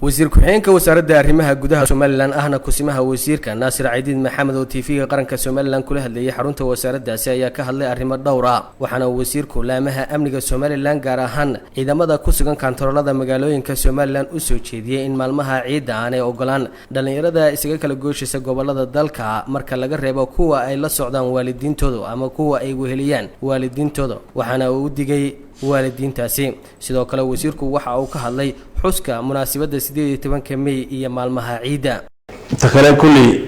Wasiir ku-xigeenka Wasaaradda Arrimaha Gudaha Somaliland, ahna kusimaha wasiirka, Naasir Caydiid Maxamed, oo TV-ga Qaranka Somaliland kula hadlayay xarunta wasaaraddaasi, ayaa ka hadlay arrimo dhowr ah. Waxaana wasiirku laamaha amniga Somaliland, gaar ahaan ciidamada ku sugan kantaroolada magaalooyinka Somaliland, u soo jeediyey in maalmaha ciidda aanay ogolaan dhallinyarada isaga kala gooshaysa gobolada dalka, marka laga reebo kuwa ay la socdaan waalidiintooda ama kuwa ay weheliyaan waalidiintooda. Waxaana uu u digay waalidiintaasi. Sidoo kale wasiirku waxa uu ka hadlay xuska munaasabadda 18-ka Mey iyo maalmaha ciidda. Ta kale, kulley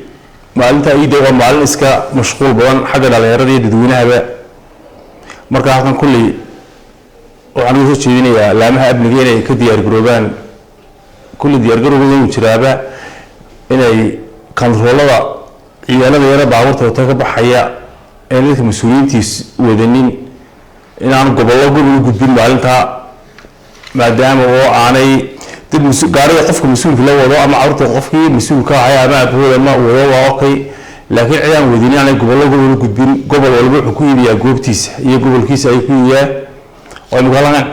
maalinta ciidda waa maalin iska mashquul badan xagga dhalinyarada iyo dadweynahaba. Marka halkan kulley waxaan uga soo jeedinayaa laamaha amniga inay ka diyaargaroobaan. Kulley diyaargarowgooda uu jiraaba, inay kantaroolada ciidamada yara baabuurta wata ka baxaya ee dadka mas-uuliyiintiis wadanin inaan gobollo gobol u gudbin maalintaa, maadaama oo aanay dad gaariga qofka mas-uulka la wado ama carruurta qofkii mas-uulka ahay ama aabahooda ma wado waa okay, laakiin cid aan wadinin aanay gobollo gobol u gudbin. Gobol walba wuxuu ku iibiyaa goobtiisa iyo gobolkiisa ayuu ku iibiyaa, oo imika halkan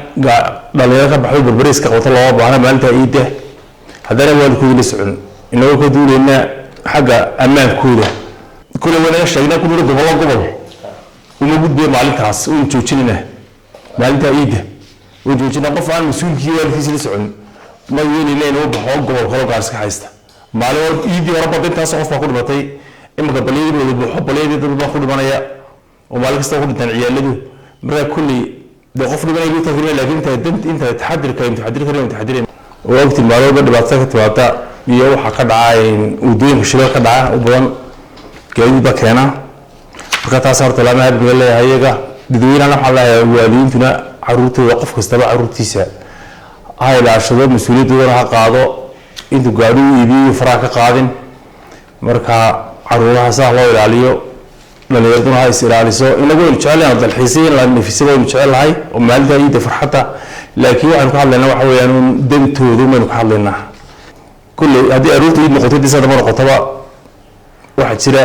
dhalinyaro ka baxdo Berberiska qabto looma baahna maalinta ciidda, haddana waalidkoodii la socon, inagoo ka duuleyna xagga ammaankooda. Kule wanaga sheegnaa ku niri gobollo gobol uma gudbiyo maalintaas, waynu joojinayna maalinta ciidda, waynu joojinaa. Qof aan mas-uulkii waalidkiisa la socon ma yeelayna inuu baxo gobol kalo gaarska haysta. Maalin hore ciiddii hore bada intaas qof baa ku dhimatay. Iminka baliyadii wada buuxo, baliyadii dad baa ku dhimanaya oo maalin kasta ku dhintaan ciyaaladu. Marka kulley dee qof dhimanaya lagu taagirmaya, laakiin inta dan inta taxadirka aynu taxadir karin taxadirin. Oo ogti maalin walba dhibaatada ka timaada iyo waxaa ka dhaca wadooyinka, shilal ka dhaca u badan gaadiid baa keena. Marka taas horta laamaha amniga leeyahay iyaga. Dadweynahana waxaan leeyahay, waalidiintuna caruurtooda, qof kastaba caruurtiisa ha ilaashado, mas-uuliyadoodana ha qaado. Intuu gaadhi u iibiyo faraha ka qaadin. Marka caruuraha saa loo ilaaliyo, dhalinyaraduna ha is ilaaliso. Inagu waynu jecelahay dalxiisay, in la nafisada waynu jecelahay oo maalinta ciidda farxadda, laakiin waxaynu ka hadlaynaa waxa weeyaan un dantooda baynu ka hadlaynaa. Kulley haddii aroorta ciid noqoto, dii sadama noqotaba, waxaa jira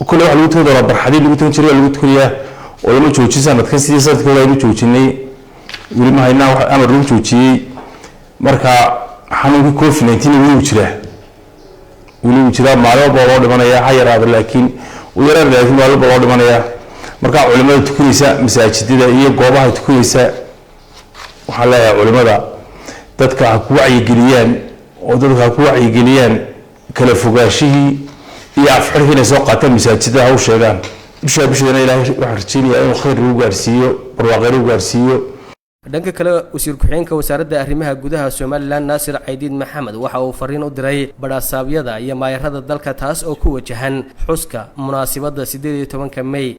kulley waxa lagu tukan doonaa barxadii lagu tukan jiray waa lagu tukanayaa, oo lama joojin sanadkan sidii sanadkii hore aynu joojinay. Weli ma haynaa wax amar lagu joojiyey. Marka xanuunkii COVID-19 weli wuu jiraa, weli wuu jiraa. Maalin walba loo dhimanaya, ha yaraado laakiin uu yaraado, laakiin maalin walba loo dhimanaya. Marka culimada tukanaysa masaajidada iyo goobaha tukanaysa, waxaan leeyahay culimada dadka ha ku wacyigeliyaan, oo dadka ha ku wacyigeliyaan kala fogaashihii iyo afxirkii inay soo qaataan, masaajidada ha u sheegaan. Bishaa bisheedana Ilaahay waxaan rajeynayaa inuu khayr lagu gaarsiiyo, barwaaqe lagu gaarsiiyo. Dhanka kale, wasiir ku-xigeenka Wasaaradda Arrimaha Gudaha Somaliland, Naasir Caydiid Maxamed, waxa uu fariin u diray badhasaabyada iyo maayarada dalka, taas oo ku wajahan xuska munaasabadda 18-ka Mey.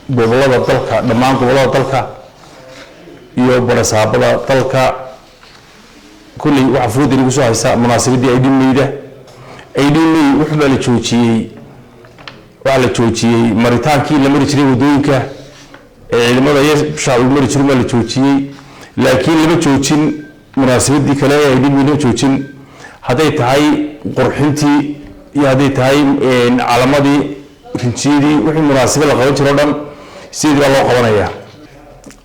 Gobolada dalka, dhammaan gobolada dalka iyo badhasaabada dalka, kulley waxaa fooda lagu soo haysaa munaasabadii 18 Meyda. 18 May wuxubaa la joojiyey, waxaa la joojiyey maritaankii la mari jiray waddooyinka ee ciidamada iyo shacbigu mari jirin baa la joojiyey, laakiin lama joojin munaasabadii kale ee 18 May, lama joojin. Hadday tahay qurxintii iyo hadday tahay calamadii, rinjiyadii, wixii munaasabad la qaban jiro o dhan sidii baa loo qabanaya.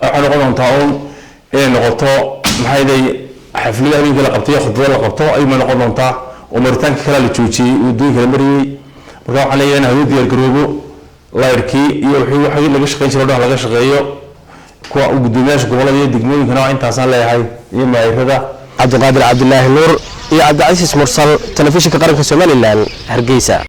Waxay noqon doontaa uun inay noqoto, maxay day, xaflada habeenkii la qabtay, khudbado la qabto ayuunbay noqon doontaa, oo maritaankii kalea la joojiyey, waddooyinka la mariyey. Marka waxaan leeyahay in haduu diyaar garoobo layrkii iyo wixii waxii laga shaqeyn jiro o dhan laga shaqeeyo. Kuwa guddoomiyaasha gobolada iyo degmooyinkana waa intaasaan leeyahay iyo maayirada. Cabdiqaadir Cabdilaahi Nuur iyo Cabdicasiis Mursal, Telefishinka Qaranka Somaliland, Hargeysa.